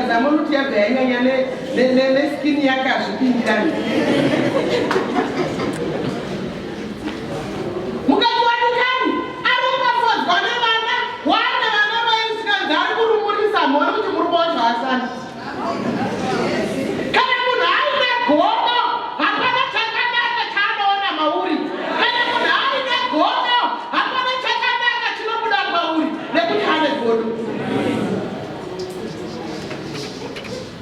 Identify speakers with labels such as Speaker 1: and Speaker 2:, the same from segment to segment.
Speaker 1: Zvikanzi amoni kuti yabva yanyanya neskin yake hazvipindirani. Mukati wadikani aropafadzwa nevana wane vana vairi zvikanzi ari kurumurisa mhori kuti murume wacho haashandi. Kana munhu aine godo hapana chakanaka chaanoona mauri. Kana munhu aine godo hapana chakanaka chinobuda pauri nekuti ane godo.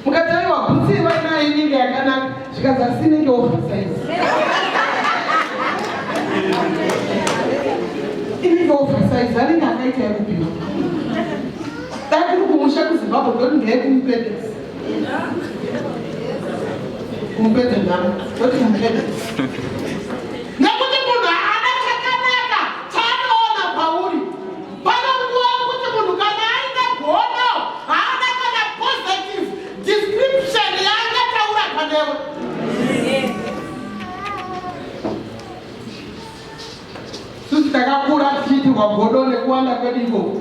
Speaker 1: Mukati aiwa bhutsi vainayo inenge yakanaka zvikanzi asi inenge oversize. Inenge oversize anenge akaita yekupiwa. Dai kuri kumusha kuZimbabwe ndoti ndeyekuMupedesi. Kumupedza nhamo ndoti kumupedesi. Nekuti munhu haana chakanaka chaanoona pauri. Pane nguva yekuti munhu kana aine godo haana kana positive description yaangataura panewe. Susu takakura tichiitirwa godo nekuwanda kwedu ikoko.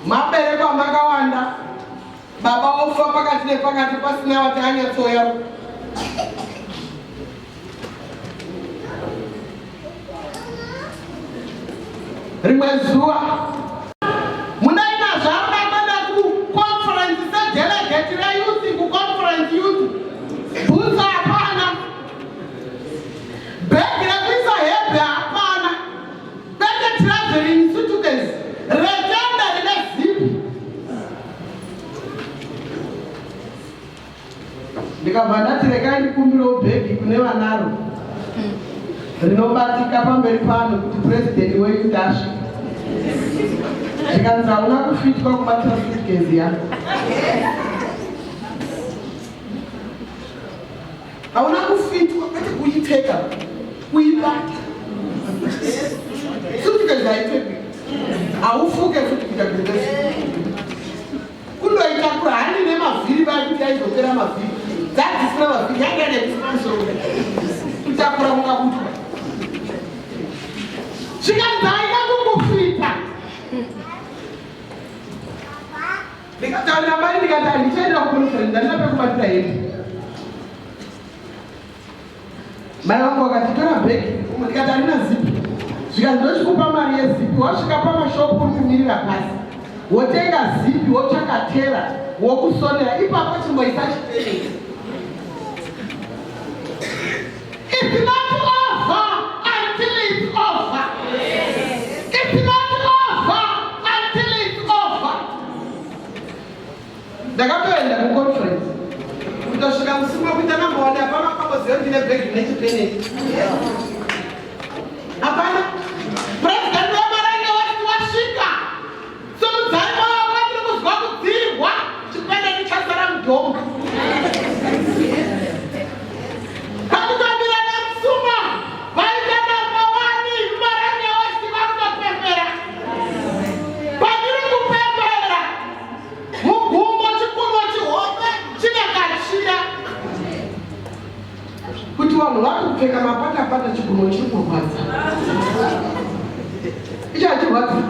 Speaker 1: Maberekwa makawanda, baba ofa pakati nepakati pasina vati anyatsoya. Rimwe zuva munaina zvaanoda kuenda kuconference sedelegate reyouth kuconference youth bhutsu hapana bhegi rekuisa hembe hapana kwete traveling suitcase retenda rine zipi Ndikabva ndati regai ndikumbirewo bhegi kune vanaro rinobatika pamberi pano kuti president wenyu ndasvika. Zvikanzi hauna kufitwa kubata suitcase yako. Hauna kufitwa kwete kuipfeka, kuibata. Suitcase haipfekwi. Haufuke futi kuita kunge Kundoitakura handi nemavhiri vaya kuti yaizopera mavhiri dzadzisina mavhiri yanga ine musoro kutakura kungabutwa zvikanzi haina kukufita ndikataurira mai ndikati handichaenda kuconference ndandina pekubatira hembe Mai vangu vakati tora bhegi ndikati handina zipi zvikanzi ndochikupa mari yezipi wasvika pamashopu uri kumirira pasi wotenga zipi wotsvaka tera wokusonera ipapo chimboisa chitereki It's not over until it's over. It's not over until it's over. Ndakatoenda kuconference kutosvika musi wekuita number one hapana akamboziva kuti ndine bhegi nechipeneti hapana president wemarange wati wasvika simudzai maoko atiri kuzwa kudzirwa chipeneti chasara mudhongo pakutambira nemusuma vaita number one marange wati vakutopembera pandiri kupembera Mugumbo chikunwe chihombe chine kachira. Kuti vanhu vari kupfeka mapatapata chigunwe chiri kurwadza. Icho hachirwadzi.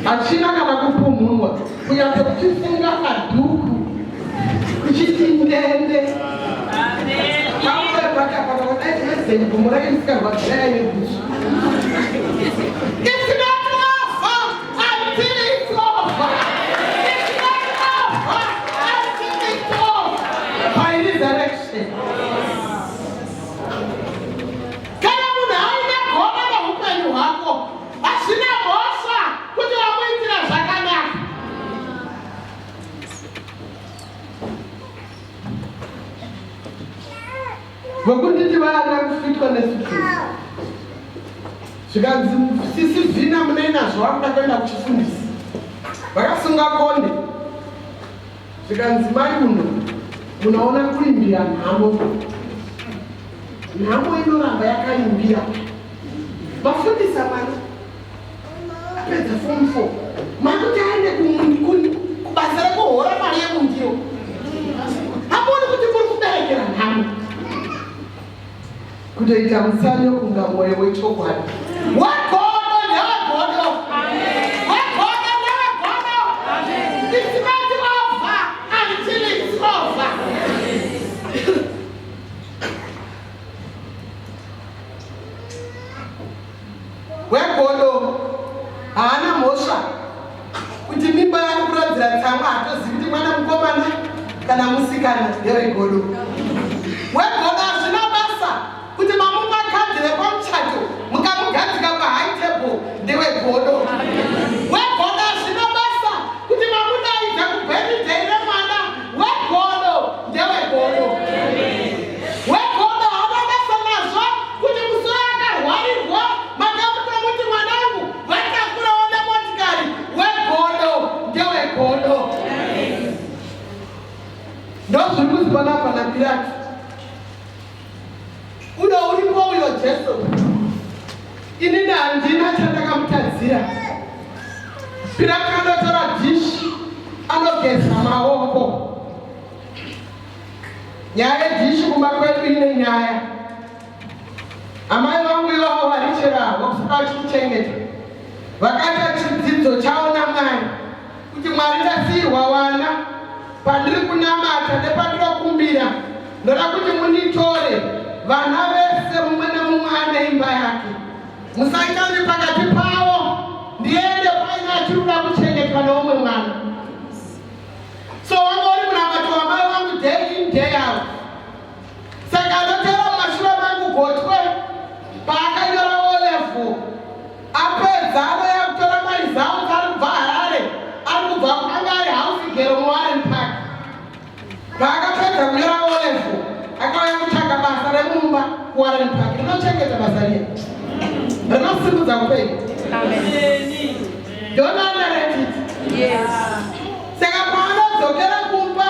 Speaker 1: Hachina kana kupumhunwa. Kunyatso kuchisunga kadhuku. Kuchiti ndende. Amen. Patapata dai president gumbo rake risikarwadzi dai aine bhutsu. It's not over until it's over. It's not over until it's over. By resurrection. Kana munhu aine godo neupenyu hwako, hazvina mhosva kuti wamuitira zvakanaka. Vekunditi vana kufitwa nesuitcase. Zvikanzi sisi Vina munei nazvo vakuda kuenda kuchifundisi. Vakasunga konde. Zvikanzi mai muno munoona kuimbira nhamo. Nhamo inoramba yakaimbira. Vafundisa mwana apedza form 4 makuti aende kubasa rekuhora mari yemundiro. Hamuoni kuti muri kuberekera nhamo. Kutoita mutsanyo kunga mwoyo wechokwadi. Wegodo ndewegodo. Wegodo ndewegodo. Kana musikana ndewegodo. Wegodo hazvina basa kuti mamupa kadhi rekwamuchato mukamugadzika pahigh table, ndewegodo. Wegodo hazvina basa kuti mamudaidza kubirthday remwana, wegodo ndewegodo. Wegodo haana basa nazvo kuti musi akarwarirwa makamutomuti mwanangu vatakurawo nemotikari. Wegodo ndewegodo. Ndozviri kuzi panapa naPirato, uyo uripo uyo Jesu, inini handina chandakamutadzira. Pirato anotora dhishi, anogeza maoko. Nyaya yedhishi kumba kwedu ine nyaya. Amai vangu ivavo varichera vokusaka vachitichengeta vakaita chidzidzo chavo naMwari kuti, "Mwari, ndasiyirwa wana. Pandiri kunamata nepandinokumbira, ndoda kuti munditore vana vese, mumwe nemumwe ane imba yake. Musaita kuti pakati pavo ndiende paine achiri kuda kuchengetwa neumwe mwana." So wanga uri munamato wamai vangu day in, day out. Saka anotera mumashure mangu gotwe, paakanyora O level apedza, anoya kutora maresults ari kubva Harare, ari kubva, anga ari house girl muWarren Park. Paakapedza kunyora O level, akauya kutsvaka basa remumba kuWarren Park. Rinochengeta basa riya, rinosimudza upenyu. Don't underrate it. Saka paanodzokera kumba,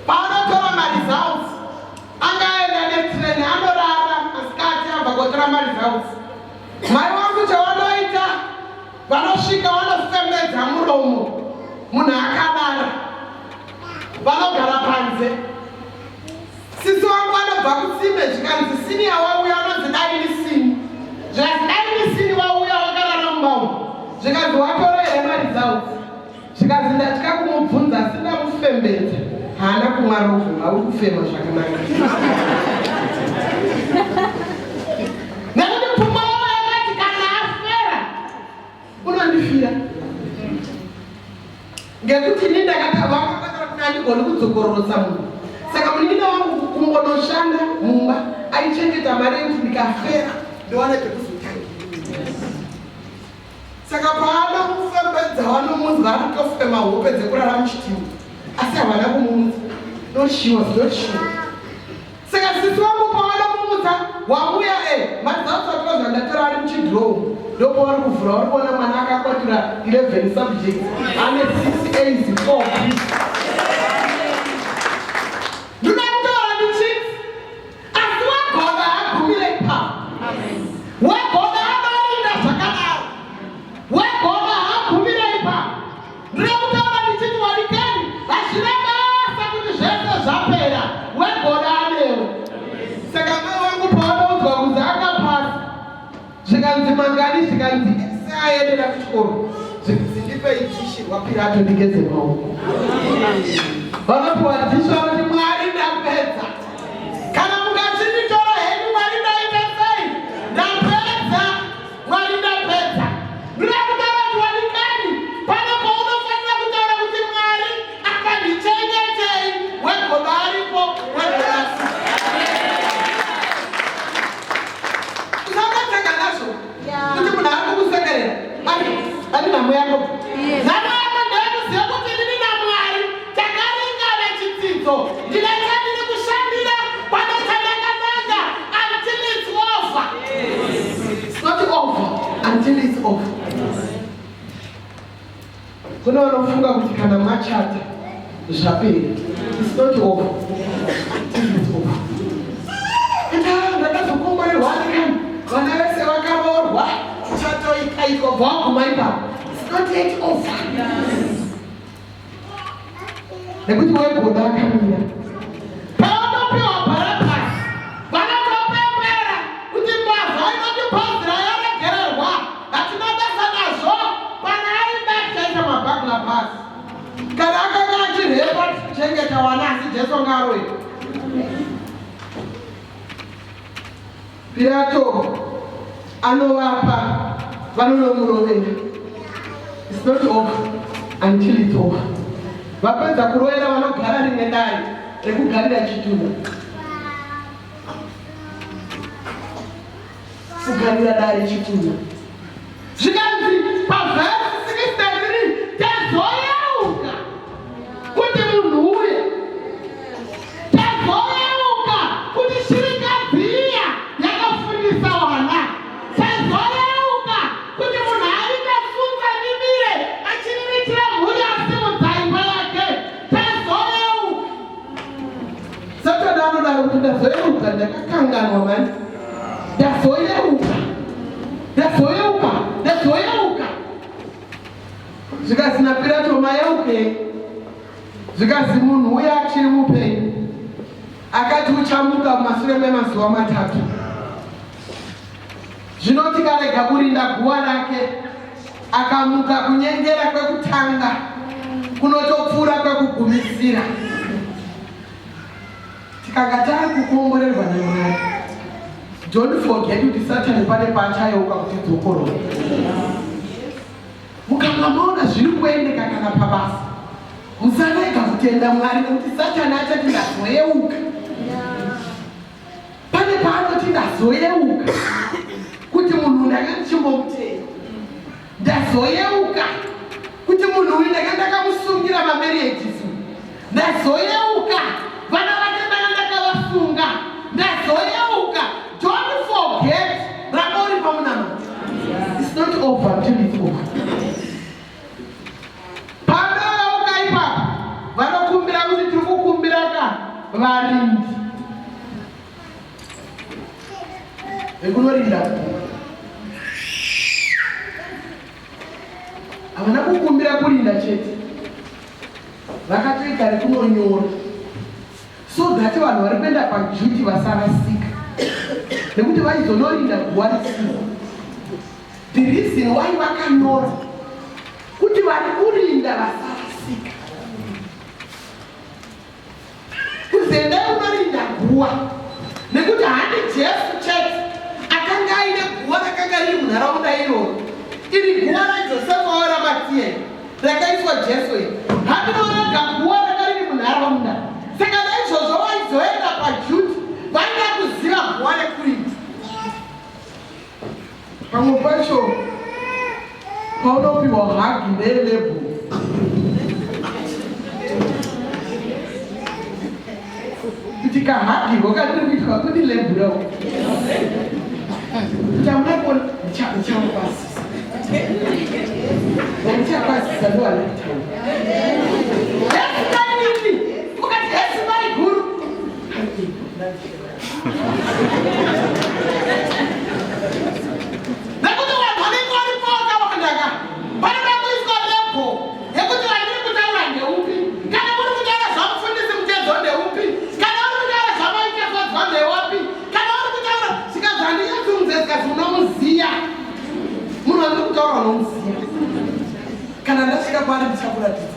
Speaker 1: paanotora maresults, angaenda netrain, anorara masikati, abva kotora maresults. Mai vangu chavanoita, vanosvika vanofembedza muromo munhu akadara, vanogara panze. Sisi vangu vanobva kutsime, zvikanzi, "Senior wauya." Anonzi dai nisini. Zvikanzi, "Dai nisini wauya wakarara mumba umu." Zvikanzi, "Watora here maresults?" Zvikanzi, "Ndatya kumubvunza, asi ndamufembedza, haana kumwa rovhu, hauri kufema zvakanaka." Nekuti pfungwa yavo yakati, kana afera unondifira, ngekuti ini ndakatavakakatara kuti handigoni kudzokororotsa munhu. Saka munin'ina wangu kungonoshanda mumba, aichengeta mari yekuti ndikafera ndowana pekuzotangira. Saka paanofembedza, vanomunzwa anotofema hope dzekurara muchitima, asi havana kumuudza. No, she was not sure. Saka sisi wangu pavanomumutsa, "Wauya e maresults ndatora ari muchidrow." Ndopavari kuvhura, vari kuona mwana akakwatura 11 subjects, ane 6 A's, 4 B's. Ndoda kutaura ndichiti, asi wegodo haagumire ipapo. Wegodo anorinda zvakadaro. Wegodo haagumire ipapo. Ndoda kutaura ndichiti, wadikani, hazvina basa kuti zvese zvapera, wegodo anewo. Saka mai vangu pavanoudzwa kunzi akapasa, zvikanzi, "Mangani?" Zvikanzi, "Seaendera kuchikoro." Zvikanzi, "Ndipei dhishi rwaPirato ndigeze maoko." Vanopiwa dhishi, vanoti, "Mwari, ndapedza. Kana mukachinditora henyu, Mwari, ndaita sei? Ndapedza, Mwari, ndapedza." Ndoda kutaura kuti, wadikani, pane paunofanira kutaura kuti, "Mwari akandichengetei." Wegodo aripo, wegodo asipo. Usakatanga nazvo kuti munhu ari kukusekerera ani nhamo yako. Nhamo yako ndeyekuziva kuti inini naMwari takaringana chidzidzo. Ndine chandiri kushandira, pane chandakananga until it's over. It's not over until it's over. Kune vanofunga kuti kana machata zvapera. It's not over until it's over. Ita ndakazokomborerwa kani, vana vese vakaroorwa, chatoikaikwa, bva waguma ipapo. It's not yet over, nekuti wegodo akamira. Pavanopiwa Bharabhasi, vanotopembera kuti mbavha inotipazira yaregererwa, hatina basa nazvo. Pana aida tichaita maburglar bus, kana akanga achirepa tichengeta wana, asi Jesu ngaaroye. Pirato anovapa, vanonomurovera. It's not over until it's over. Vapedza kuroyera vanogara rimwe dare rekugarira chitunha. Kugarira dare chitunha. Zvikanzi pavhesi 63 tazoyeuka kuti munhu uye tazoyeuka kuti shirikadzi iya yakafundisa vana tazoyeuka kuti munhu aida sunza ndimire achiriritira mhuri asimudza imba yake tazoyeuka Satani anodaro kuti ndazoyeuka ndakakanganwa mani ndazoyeuka ndazoyeuka ndazoyeuka zvikanzi naPirato mayeukei zvikanzi munhu uya achiri mupenyu akati uchamuka mumasure memazuva matatu zvino tikarega kurinda guva rake akamuka kunyengera kwekutanga kunotopfuura kwekugumisira tikanga tari kukomborerwa namwari don't forget kuti satani pane paachayeuka kuti dzokorora mukanga maona zviri kuendeka kana pabasa musarega kutenda mwari nekuti satani achati ndazoyeuka pane paanoti ndazoyeuka kuti munhu ndanga ndichimbomutenda ndazoyeuka kuti munhu uyu ndanga ndakamusungira mamarriages ndazoyeuka vana vake ndanga ndakavasunga ndazoyeuka don't forget ramba uri pamunama it's not over till it's over panoyeuka ipapo vanokumbira kuti tiri kukumbira ka varindi vekunorinda guva havana kukumbira kurinda chete vakatoita rekunonyora so that vanhu vari kuenda paduty vasarasika nekuti vaizonorinda guva risiko the reason why vakanyora kuti vari kurinda vasarasika Kuziendai unorinda guwa nekuti handi Jesu chete akanga aine guwa rakanga riri munharaunda iroro. Iri guwa raJosefa waRamatiya rakaiswa Jesu iri. Handinorega guwa ranga riri munharaunda. Saka naizvozvo vaizoenda paduty vaida kuziva guwa rekurinda. Pamwe pacho paunopiwa hagi ndeyelebhu kuti kahagirwo katiri kuitwa kudi lebhurawo kuti amuna kuona ndichamukwazisa ndichakwazisa ndoanakutaura mukati hesi mai guru Nekuti vanhu vanenge varipo vakawanda ka, panoda kuiswa label yekuti vandiri kutaura ndeupi. Kana muri kutaura zvamufundisi Mutezo ndeupi, kana uri kutaura zvamaitafadzwa ndewapi, kana uri kutaura zvikanzi handinyatsumudze zvikanzi unomuziya munhu wandiri kutaura unomuziya. Kana ndasvika kwaari ndichakuratidza.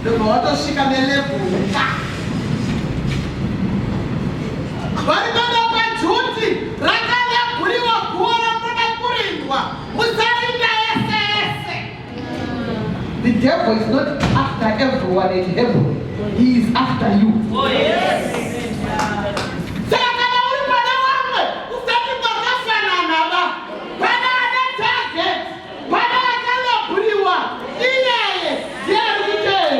Speaker 1: Ndobva watosvika nelebhuru vari kuenda pajuti rakalebhuriwa guva ramunoda kurindwa musarinda yese yese The devil is not after everyone in heaven. He is after you.
Speaker 2: Oh, yes.
Speaker 1: Saka kana uri pane vamwe usati kwakafanana ba. Pane ane target, pane akalabhuriwa, iyeye ndiye ari kuteera.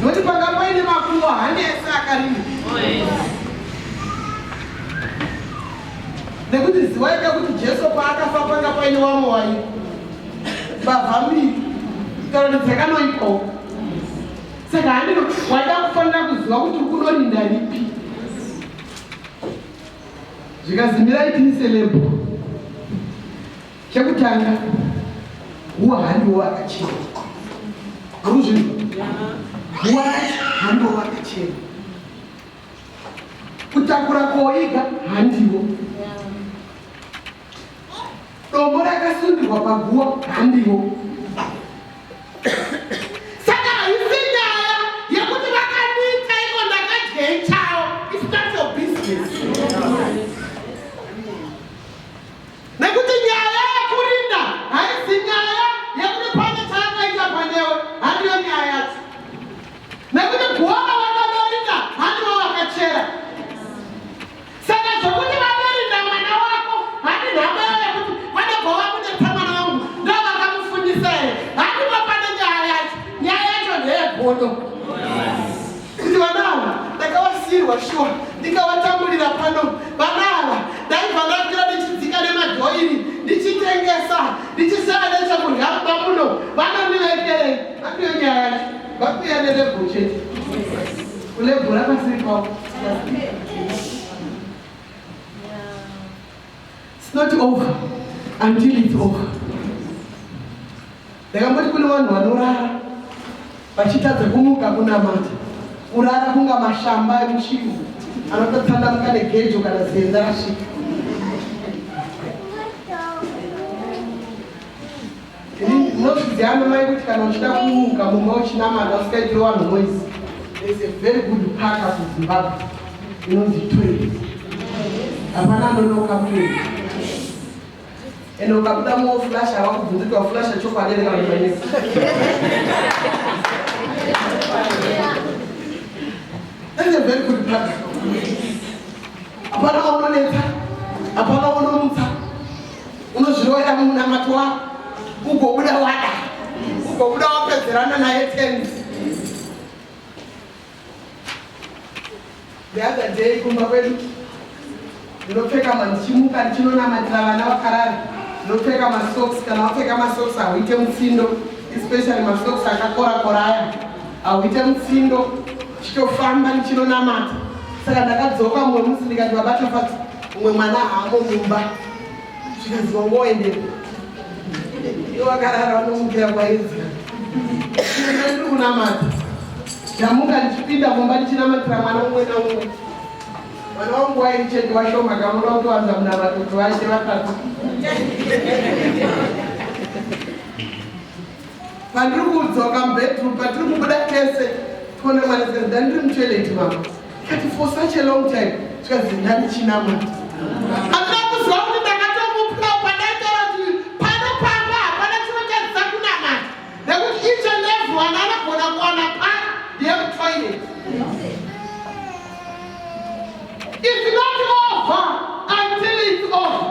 Speaker 1: Nokuti panga paine makuva handi ese akarinda.
Speaker 2: Oh, yes.
Speaker 1: Nekuti ziwai ka kuti Jesu paakafa panga paine wamwe wai mbavha mbiri kana kuti dzakanoipawo. Saka handino waida kufanira kuziva kuti uri kunorinda ripi. Zvikanzi mirai tiise lebho. Chekutanga huwa handiwo akachena. Urikuzvinzwa? Huwa handiwo akachena. Kutakura koiga handiwo. Dombo rakasundirwa paguwa handiwo. Aiwa shuwa ndikavatambulira pano vana ava ndaibva ndakwira ndichidzika nemadhoiri ndichitengesa ndichisaya nechekudya mumba muno vanondivekerei vapiwe nyaya yacho vakuya nelebho chete kulebhura pasiri pavo. It's not over until it's over. Ndakamboti kune vanhu vanorara vachitadza kumuka kunamata, kurara kunga mashamba emuchivhu anototsandamuka negejo kana zenza rasvika. Munozviziva amai kuti kana uchida kumuka mumba uchinamata usikaitiri vanhu noise, there's a very good park kuZimbabwe inonzi toilet. Hapana anonoka mutoilet. Ende ukabuda moflasha havakubvunzi kuti waflasha chokwadi here kana kuti manyesa. That's a very good park. Hapana unonetsa, hapana unomutsa. Unozvirovera munamato wako ugobuda wada, ugobuda wapedzerana naye tenzi. The other day kumba kwedu ndinopfeka ndichimuka ndichinonamatira vana vakarara ndinopfeka masocks. Kana wapfeka masocks hauite mutsindo, especially masocks akakora kora aya hauite mutsindo. Chitofamba ndichinonamata. Saka ndakadzoka mumwe musi ndikati, "Vabata fati, umwe mwana haamo mumba." Zvikanzi, "Wangoendepo iwo vakarara vanomukira kwaedza." Ndiri kunamata, ndamuka ndichipinda mumba ndichinamatira mwana umwe naumwe. Mwana wangu wairi chete washoma kamuda kutowanza munamato kuti vaite vatatu. Pandiri kudzoka mubedroom, patiri kubuda tese, tiona mwana. Zikazi, "Ndandiri mutoilet, mama." Kati, "For such a long time?" Zvikanzi, "Ndandichinamata." Handina kuziva kuti ndakatomupwa pandaitora kuti pano pamba hapana chinotadzisa kunamata, nekuti each and everyone anogona kuwana pano yemutoilet. It's not over until it's over.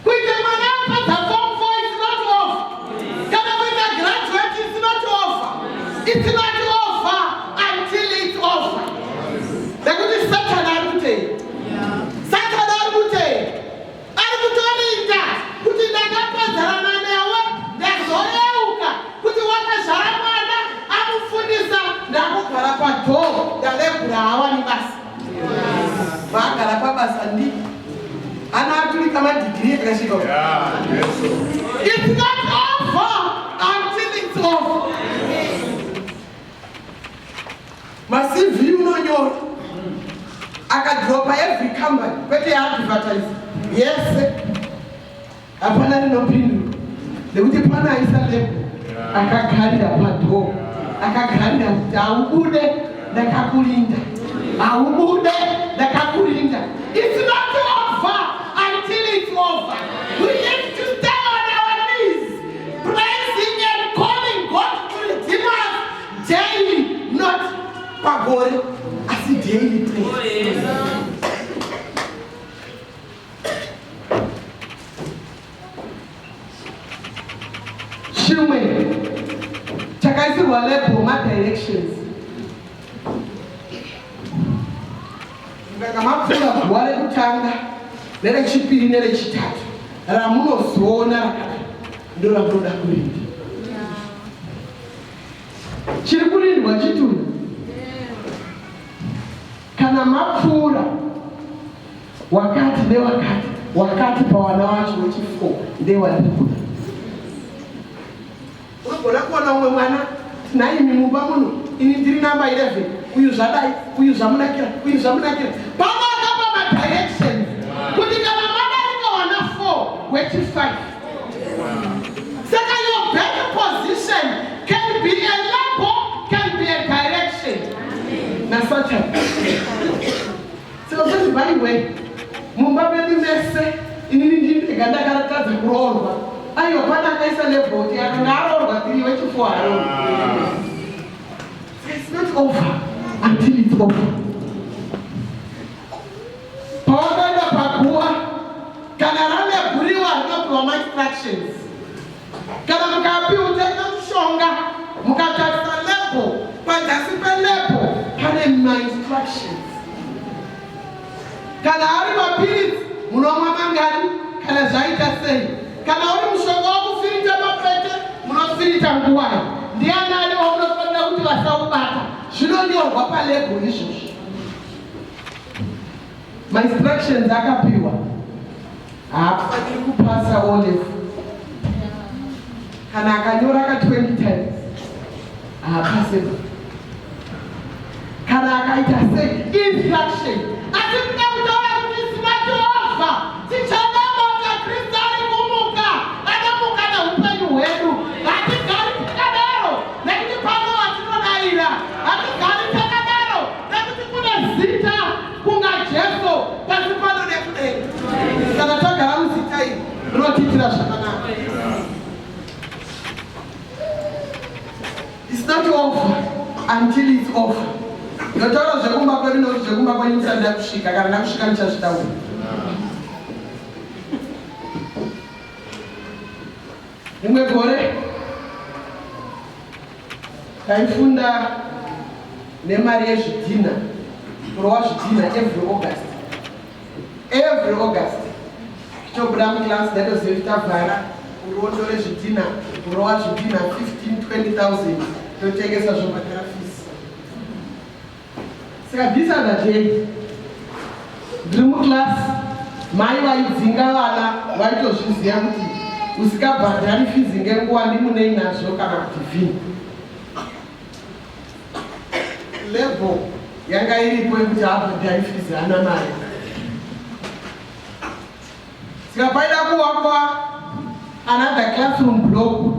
Speaker 1: Kuita mwana apedza form 4, it's not over. Kana kuita graduate, it's not over. It's not over until it's over, nekuti Satan ari kutei, Satan ari kutei, ari kutorinda kuti ndakapedzerana newe, ndazoyeuka kuti wakazvara mwana amufundisa, ndakugara padoor, ndalebhura, hawani basa. Vaagara pabasa ndi ana aturika madhigiri akasvika. It's not over until it's over. MaCV unonyora akadropa every company, kwete yaadvertise yese, hapana rinopindura, nekuti pana aisa label akagarira padoor, akagarira kuti haubude ndakakurinda, haubude ndakakurinda. It's not over until it's over. We need to stay on our knees praising and calling God to redeem us daily, not pagore asi daily prayer. Chimwe chakaisirwa label madirections. Mukanga mapfuura guva rekutanga nerechipiri nerechitatu, ramunozoona rakadai ndo ramunoda kurinda. Chiri kurindwa chitunhu. Kana mapfuura wakati newakati wakati, pawana wacho wechi4 ndewandiri kuda. Unogona kuona umwe mwana, tinaimi mumba muno, ini ndiri namba 11, uyu zvadai, uyu zvamunakira, uyu zvamunakira. Pano akapa madirections kuti kana madarika wana 4, wechi5. Saka your birth position can be a label, can be a direction naSatan. Saka usati baiwe mumba medu mese inini ndindega ndakaratadza kuroorwa. Aiwa, pana akaisa label kuti akanga aroorwa tiri wechi4 aroorwa. It's not over until it's over. Pawakaenda paguva, kana ranebhuriwa rinopiwa mainstructions. Kana mukapiwa utenga mushonga, mukatarisa label, padzasi pelabel pane Pane mainstructions. Kana ari mapiritsi munomwa mangani, kana zvaita sei. Kana uri mushonga wokufirita mapete munofirita nguwai. Ndianani wamunofanira kuti vasaubata. Zvinonyorwa palebho izvozvo. Mainstructions akapiwa. Haafaniri kupasa O level. Kana akanyora ka 20 times haapase. Kana akaita sei instruction. Asi tinoda kutaura kuti it's not over. Tichanamata Kristu ari kumuka. Anomuka neupenyu hwedu. Hatigari takadaro nekuti pano hatinodayira. Hatigari takadaro nekuti kune zita kunga Jesu pasi pano nekudenga. Kana tagara muzita iri rinotiitira zvakanaka. It's not over until it's over. Ndinotaura zvekumba kwedu nokuti zvekumba kwenyu musati ndakusvika. Kana ndakusvika ndichazvitaura. Rimwe gore taifunda nemari yezvidhina, kurova zvidhina every August. Every August tichobuda muclass ndatoziva kuti tavhara urondo rezvidhina, kurova zvidhina 15 20,000 totengesa zvobhadhara fees. Saka this other day ndiri muclass, mai vaidzinga vana vaitozviziva kuti usikabhadhari fees ngenguva ndimunei nazvo kana kuti vhini. Level yanga iripo yekuti abhadhari fees haana mari. Saka paida kuvakwa another classroom block.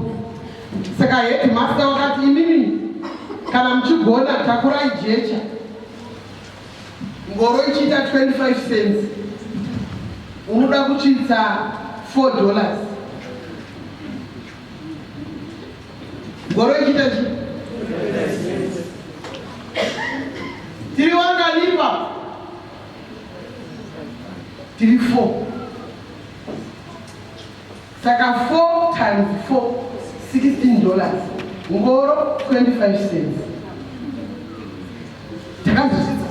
Speaker 1: Saka headmaster wakati, imimi kana muchigona takurai jecha. Ngoro ichiita 25 cents, unoda kutsvitsa $4. Ngoro ichiita chi tiri wanganipa tiri 4. Saka 4 times 4, $16, ngoro 25 cents. Takazvisvitsa.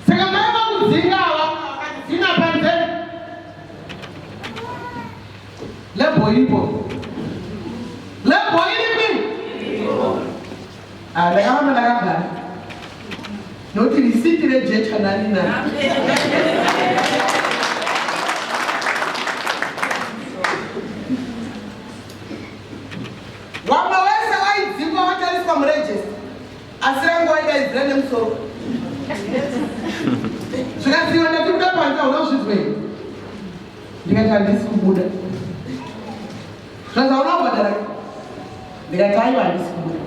Speaker 1: Saka mai vakudzinga ava vakati dzina panze. Label iripo, label iripi? Ah, ndakaramba ndakagara nokuti risiti rejecha nani nani. Vamwe wese waidzingwa watariswa muregister, asi rangu waidaidzira nemusoro. Zvikasiwa, ndati kuda panze haunozvizwei. Ndikati handisi kubuda. Zvanzi hauna kubhadhara. Ndikati aiwa, handisi kubuda.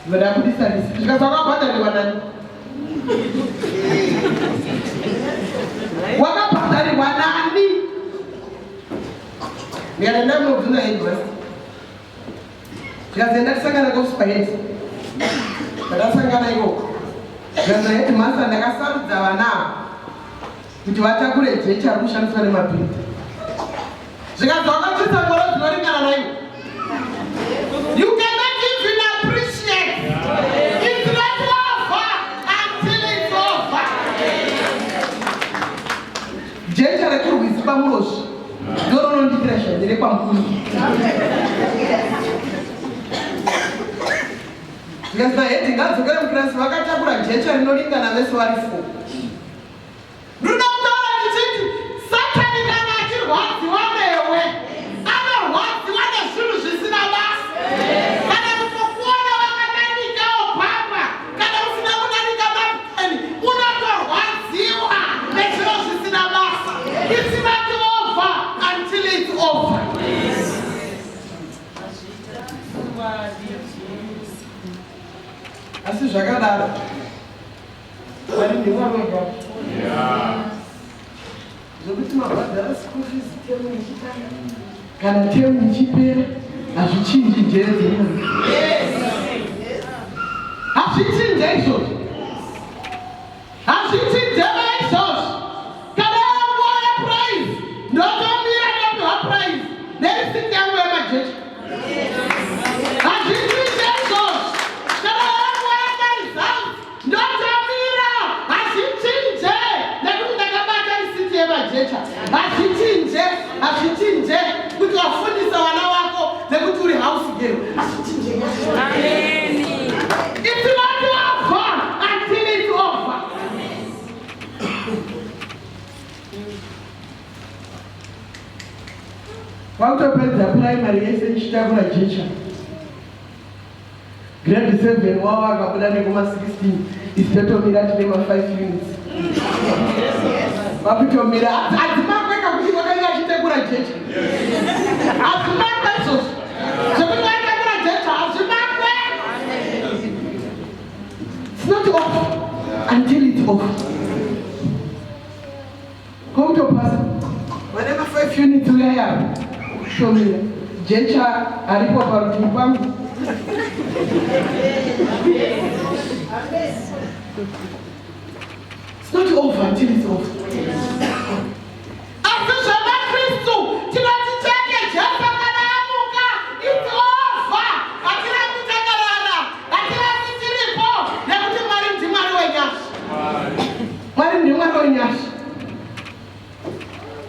Speaker 1: Ndakabudisa risiti. Zvikanzi wakabhadharirwa nani? Wakabhadharirwa nani? Ndikati ndamubvunza headmaster. Zvikanzi ndatisangana kuofisi kwahead. Ndakasangana ikoko. Zvikanzi headmaster, ndakasarudza vana ava kuti vatakure jecha riri kushandiswa nemabhiridha. Zvikanzi wakatsvitsa ngoro dzinoringana naiwo. You cannot even appreciate. It's not over until it's over. Jecha rekurwizi paMurozvi ndoronondiitira shandire kwamukuru. Zvikanzi nahead ngadzokere mukirasi vakatakura jecha rinoringana vese vari 4. Ndinoda kutaura ndichiti Satani kana achirwadziwa newe, anorwadziwa nezvinhu zvisina basa. Kana kutokuona wakananika Obama, kana usina kunanika napkin, unotorwadziwa nezvinhu zvisina basa. It's not over until it's over. Asi zvakadaro, Mwari ndimwari wega. Zvekuti mabhadhara school fees temu ichitanga kana temu ichipera hazvichinji njere dzemwana, hazvichinje izvozvo, hazvichinjema izvozvo. Kana yanguva yeprize, ndotomira ndopiwa prize nerisiti yangu yemajecha. Kwakutopedza primary yese ndichitakura jecha. Grade 7 wavo akabuda nekuma 16 isu totomira tine ma 5 units. Vakutomira hadzimakweka kuti vakanga achitekura jecha. Hadzimakwe izvozvo. Zvekuti vaitakura jecha hazvimakwe. It's not off until it's off. Kwakutopasa vane ma 5 units uyai apa kutomira jecha aripo parutivi pangu. It's not over until it's over. Asi zvemaKristu tinoti chete Jesu kana amuka it's over. Hatirambi takarara, hatirambi tiripo nekuti Mwari ndiMwari wenyasha. Mwari ndiMwari wenyasha.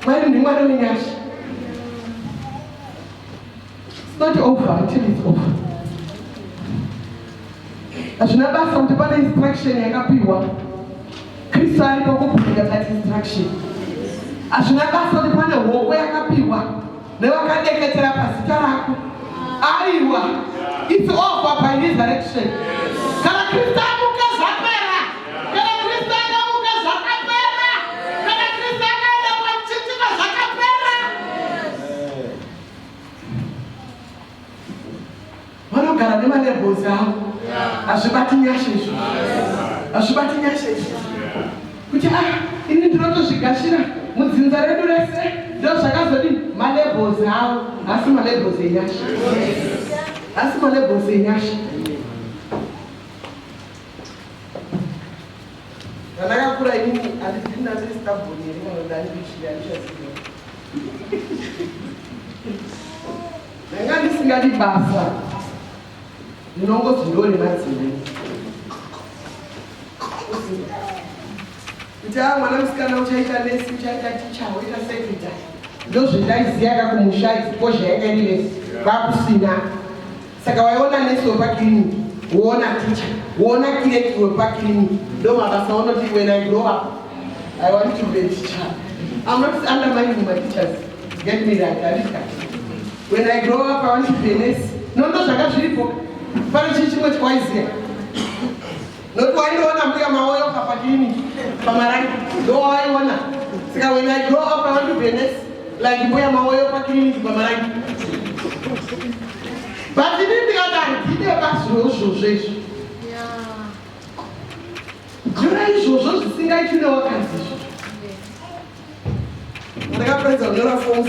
Speaker 1: Mwari ndiMwari wenyasha. It's not over until it's over. Hazvina basa kuti pane instruction yakapiwa. Kristu aripo kubvunza that instruction. Hazvina basa kuti pane hoko yakapiwa nevakadeketera pazita rako. Aiwa, it's over by resurrection. Kana Kristu amuka zvapera. Kana Kristu akamuka zvakapera. Kana Kristu akaenda pamuchinjikwa zvakapera. Vanogara nemalabels avo. Hazvibati nyasha izvo. Hazvibati nyasha izvo. Kuti ah, ini ndinotozvigashira mudzinza redu rese ndo zvakazodini malabels avo hasi malabels enyasha. Hasi malabels enyasha. Pandakakura inini handizini ndandiri stubborn here kana kuti handiri handichaziva. Ndanga ndisingadi basa ndinongozi ndo remadzimai. Kuti a mwana musikana uchaita nesi, uchaita ticha, woita secretary. Ndozvendaiziva kakumusha exposure yanga iri less kwakusina. Saka waiona nesi wepakiriniki, woona ticha, woona kireki wepakiriniki. Ndo mabasa aunoti when I grow up I want to be a teacher. I'm not undermining my teachers. Get me right, handika. When I grow up I want to be a nurse. No, ndo zvanga zviripo. Pane chii chimwe chawaiziva. Nokuti waindoona mbuya maoyo papakiriniki pamarangi ndo waiona. Saka when I grow up I want to be a nurse like mbuya maoyo pakiriniki pamarangi. But ini ndikati handide bazvo izvozvo izvo. Nyora izvozvo zvisingaitwi nevakadzi izvo. Ndakapedza kunyora form 4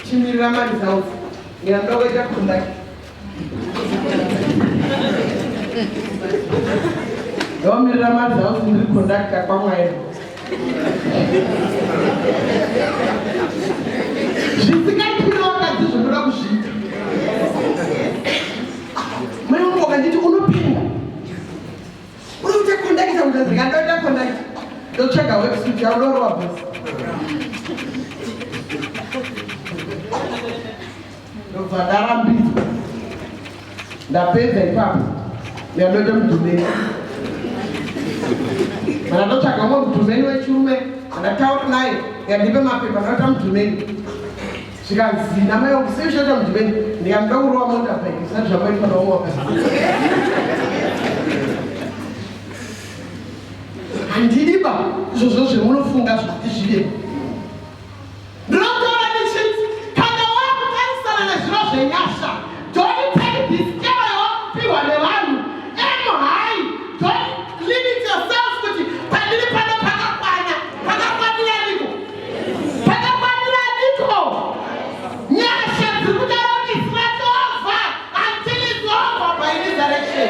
Speaker 1: chimirira maresults ndikanoda kuita conduct. Ndomirira maresults ndiri conductor kwamwairo. Zvisingaitwi nevakadzi zvonoda kuzviita. Mai wangu wakanditi unopenga. Uri kuita conductor kuti ndikanoita conductor. Ndotsvaga worksuit yangu ndorova boss. Ndobva ndarambidzwa. Ndapedza ipapo. Ndandoita mudhumeni. Mana ndotsvaga umwe mudhumeni wechirume. Ndataura naye. Ngandipe mapepa ndoita mudhumeni. Zvikanzi namai vangu sei uchaita mudhumeni? Ndikanoda kurova motorbike zvisati zvamboitwa naumwe wakadzi. Handidi ba izvozvo zvemunofunga zvekuti zvive. Ndinotaura ndichiti kana wakutarisana nezviro zvenyasha, don't take this scale yawakupiwa nevanhu. Aim high, don't limit yourself kuti pandiri pano pakakwana. Pakakwanira niko? Pakakwanira niko? Nyasha dziri kutaura kuti it's not over until it's over by resurrection.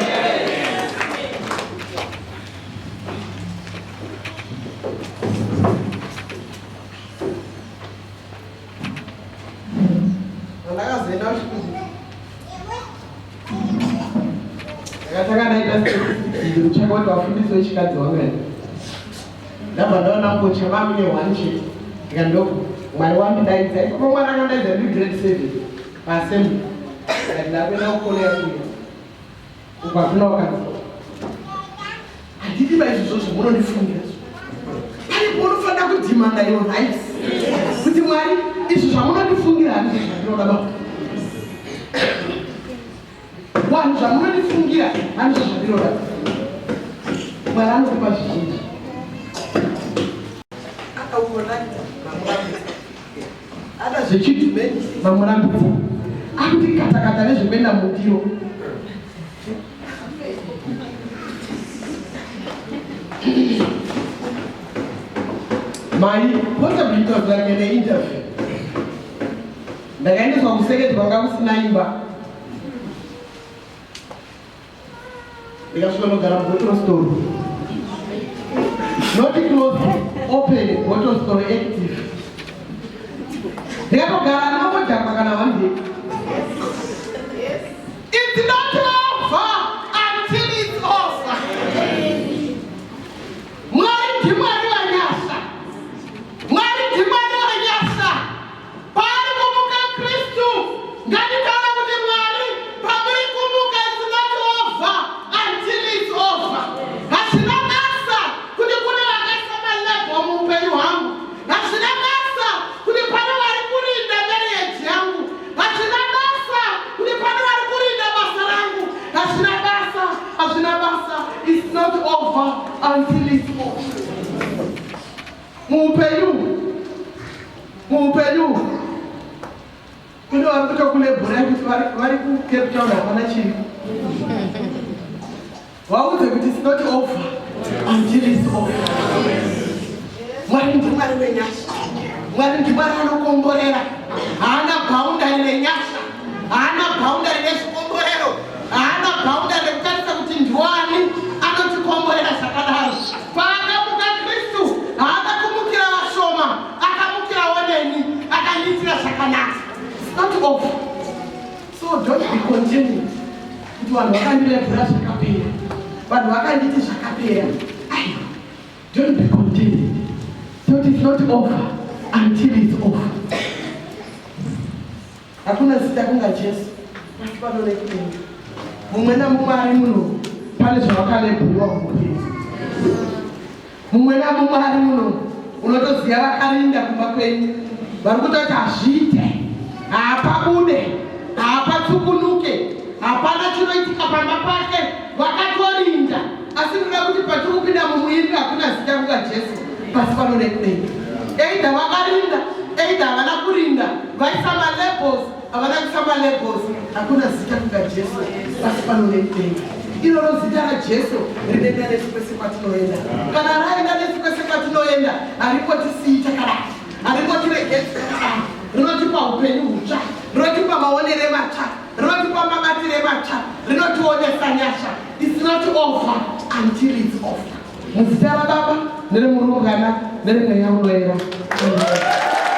Speaker 1: Ndakazoenda kuchikuru. Ndakatanga ndaita statistics kutsvaka kuti vafundisi vechikadzi vangani. Ndabva ndaona mukocha mamune one chete. Ndikati Mwari wandidaidza. Ipapo Mwari akandaidza ndiri grade 7 paassembly. Ndikati ndakuenda kukoleya kuya. Uko hakuna wakadzi. Handidi vaizvozvo zvamunondifungira. Pane paunofanira kudhimanda your rights. Kuti Mwari izvi zvamunondifungira handizvo zvandinoda ba. Vanhu zvamunondifungira handizvo zvandinoda. Mwari anokupa zvizhinji. Ada zvechidhumeni mamurambidza. Akuti katakata nezvekuenda mundiro. My possibly it was like an interview. Ndakaendeswa kuseketi kwanga kusina imba. Ndikasvika nogara mubottle store. Not closed, open, bottle store active. Ndikatogara ndinongodhakwa kana one day. It's not over until it's over. Mwari ndiMwari wanyasha. Mwari ndiMwari wanyasha. Paari kumuka Kristu, ngatitaura kuti Mwari pamuri kumuka it's not over until it's over. Hazvina basa kuti kune vakaisa malabel muupenyu hwangu. Hazvina basa kuti pane vari kurinda marriage yangu. Hazvina basa kuti pane vari kurinda basa rangu. Hazvina basa, hazvina basa. It's not over until it's over. Muupenyu, muupenyu kune vari kutokulebhurai kuti vari kuCape Town hapana chiri. Vaudze kuti it's not over until it's over. Mwari ndiMwari wenyasha. Mwari ndiMwari anokomborera. Haana boundary renyasha. Haana boundary rezvikomborero. Haana boundary rekutarisa kuti ndiwani anotikomborera zvakadaro. Paakamuka Kristu haana kumukira vashoma, akamukirawo neni, akandiitira zvakanaka. It's not over. So don't be contented kuti vanhu vakandilebhura zvakapera, vanhu vakanditi zvakapera. Aiwa, don't be contented. So it's not over until it's over. Hakuna zita kunga Jesu pasi pano nekudenga. Mumwe namumwe ari muno pane zvavakalebhuriwa muupenyu. Mumwe namumwe ari muno unotoziva vakarinda kumba kwenyu vari kutoti hazviite, haapabude, haapatsukunuke, hapana chinoitika pamba pake, vakatorinda. Asi ndinoda kuti patiri kupinda mumuimbi hakuna zita kunga Jesu pasi pano nekudenga. Either vakarinda, either havana kurinda, vaisa malabels, havana kuisa malabels, hakuna zita kunga Jesu pasi pano nekudenga. Iroro zita raJesu rinoenda nesu kwese kwatinoenda. Kana raenda nesu kwese kwatinoenda, haringotisiyi takadai, haringotiregedzi takadai. Rinotipa upenyu hutsva, rinotipa maonere matsva, rinotipa mabatire matsva, rinotionesa nyasha. It's not over until it's over. Muzita raBaba neremurumbwana neremweya unoera. Amen.